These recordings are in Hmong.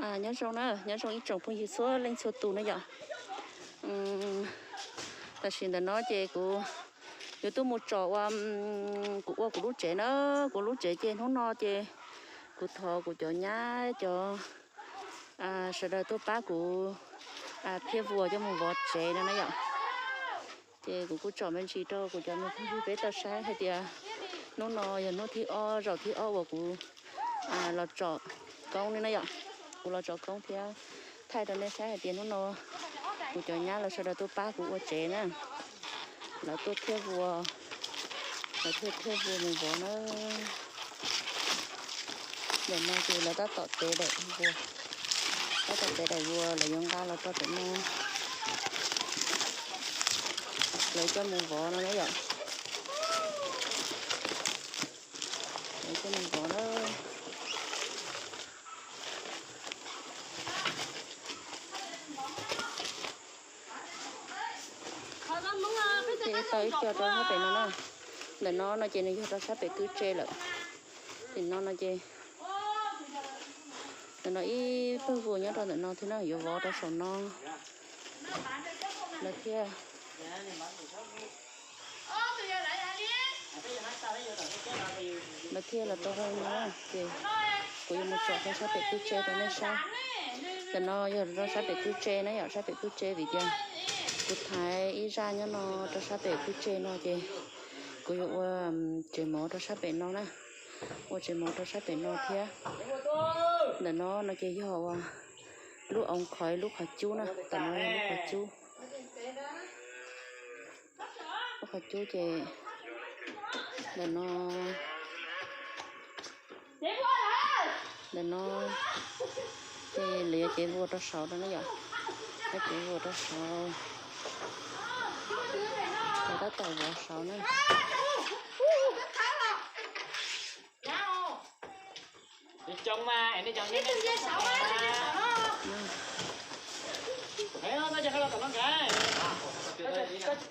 Nyob zoo na, nyob zoo ib tsoom phooj ywg txhua leej txhua tus na yom. Tam sim ntawm no ces kuv yuav tuaj mus tsom ua, kuv ua kuv lub tsev na, kuv lub tsev ces hnub no ces kuv thov kuv cov nyab cov sawv daws tuaj pab kuv thiab vuas coj mus vov tsev no na yom. Ces kuv kuj tsom me ntsis rau kuv cov me phooj ywg peb tau saib hais tias hnub no yog hnub thib ob, zaum thib ob uas kuv los tsom koob ne na yom. Kuv los tsom koob thiab thaij rau nej saib hais tias hnub no kuv cov nyab lawv sawv daws tuaj pab kuv ua tsev na. Lawv tuaj thiab vuas, lawv tuaj thiab vuas mus vov na. Ntawm no ces lawv tab tom tev daim vuas, tab tom tev daim vuas lawv yuav nqa los rau pem no, lawv coj mus vov no na yom. Lawv coj mus vov na. Ces tau ib co rau sab pem no na. Ntawm no no ces nws yog rau sab pem kwj tse lawm. Tim no no ces, ntawm no ib pawg vuas nyob rau ntawm no thiab na, yuav vov rau saum no. Lawv thiaj, lawv thiaj los tau rau no ces kuv yuav mus tsom rau sab pem kwj tse rau nej saib. Ntawm no yog rau sab pem kwj tse na yom, sab pem kwj tse vim tias kuv thaiv ib zaj nyob no rau sab pem kwj tse no ces kuv yuav ua tsev mov rau sab pem no na, ua tsev mov rau sab pem no thiab. Ntawm no no ces yog ua lub oos khov, lub qhov cub na, tam no yog lub qhov cub. Lub qhov cub ces ntawm no, ntawm no ces lawv yuav cev vuas rau saud rau na yom, yuav cev vuas rau saud, lawv tab tom vov saud na.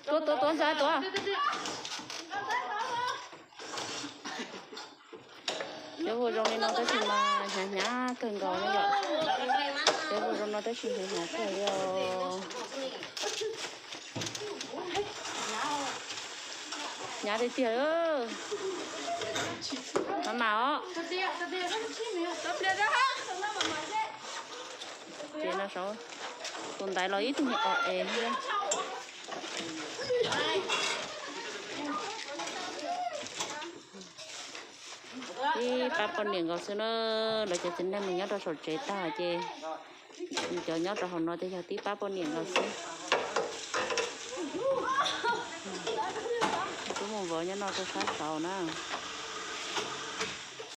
Tuav, tuav, tuav ntxa tuav. Cov vuas zoo li no tab sis mas hnyav hnyav kawg nkaus na yom. Cov vuas zoo no tab sis hnyav hnyav kawg li os. Hnyav tiag tiag. Mas mas os. Ces no saud tus ntaiv los ib tug me os es thiab. Ib pab poj niam nkaus xwb na, lawv cov txiv neej mus nyob rau saum tsev tag ces cov nyob rau hauv no ces yog tib pab poj niam nkaus xwb. Kuv mus vov nyob no rau sab saud na.